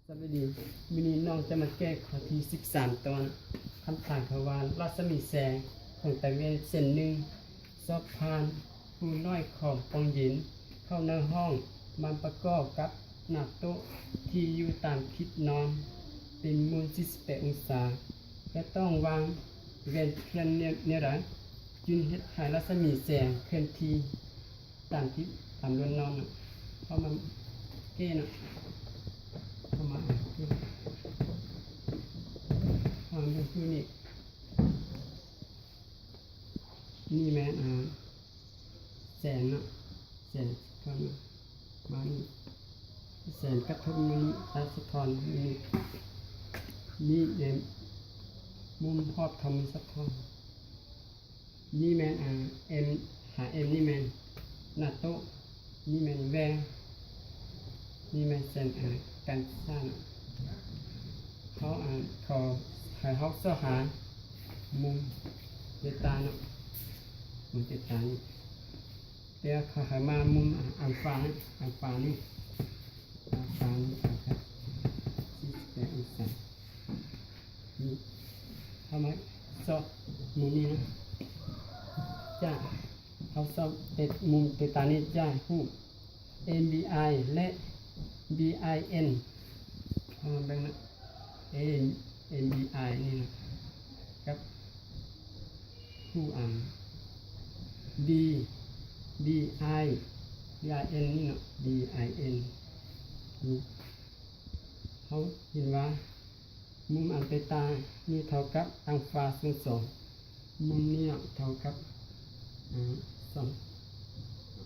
ສະບາຍດີ, ມື້ນີ້ນ້ອງຈະມາແກ້ຂໍ້ທີສິບສາມ ຕອນ ຄຳຖາມເຂົາວ່າ ລັດສະໝີແສງຂອງຕາແວ່ນເສັ້ນໜຶ່ງ ສອດຜ່ານຮູນ້ອຍຂອງປ່ອງເຢັນເຂົ້າໃນຫ້ອງ ມາປະກອບກັບໜ້າໂຕະທີ່ຢູ່ຕາມທິດນອນ ເປັນມຸມສີ່ສິບແປດອົງສາ ຈະຕ້ອງວາງແວ່ນພຽງແນວໃດ ຈຶ່ງເຮັດໃຫ້ລັດສະໝີແສງເຄື່ອນທີ່ ຕາມທີ່ ຕາມລວນນອນນະ ເຮົາມາແກ້ນະ ເຮົາມາແກ້ ເຮົາມາເບິ່ງຄືນີ້ ນີ້ແມ່ນ ອ່າ ແສນນະ ແສນສະທ້ອນນະ ມານີ້ ແສນກະທົບມານີ້ ສະທ້ອນມານີ້ ນີ້ແມ່ນມຸມຮອບທຳສະທ້ອນ. ນີ້ແມ່ນ ອ່າ ເອັມ ຫາ ເອັມ ນີ້ແມ່ນໜ້າໂຕະ ນີ້ແມ່ນແວ່ນ ນີ້ແມ່ນເສັ້ນ ອ່າ ກັນຊານະ ເຮົາ ອ່າ ເຂົາໃຫ້ເຮົາຊອກຫາມຸມເຕຕາເນາະ ມຸມເຕຕານີ້ ແຕ່ເຂົາໃຫ້ມາມຸມ ອ່າ ອັນຟາ ອັນຟານີ້ ອັນຟານີ້ ອັນຟາ ສີ່ສິບແປດອົງສາ ນີ້ ເຮົາມາຊອກມຸມນີ້ນະ ຈາກ ເຮົາຊອກເປັນມຸມເຕຕານີ້ຈາກຮູບ ເອັມບີໄອ ແລະ ບີໄອເອັນ ເຮົາມາເບິ່ງນະ ເອັມ ເອັມບີໄອ ນີ້ນະ ກັບຮູບ ອ່າ ບີ ບີໄອ ບີໄອເອັນ ນີ້ເນາະ ບີໄອເອັນ ນີ້ ເຮົາເຫັນວ່າ ມຸມອັນເຕຕານີ້ເທົ່າກັບອັນຟາສ່ວນສອງ ມຸມນີ້ເທົ່າກັບ ອ່າ ສອງ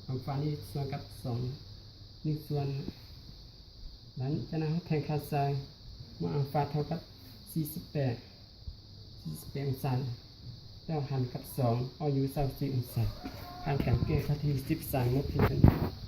ອັນຟານີ້ສ່ວນກັບສອງ ໜຶ່ງສ່ວນ ຫຼັງຈາກນັ້ນເຮົາແທນຄ່າໃສ່ ເມື່ອອັນຟາເທົ່າກັບສີ່ສິບແປດ ສີ່ສິບແປດອົງສາ ແລ້ວຫານກັບສອງ ເອົາຢູ່ຊາວສີ່ອົງສາ ຜ່ານການແກ້ຂໍ້ທີສິບສາມ ໝົດພຽງເທົ່ານີ້.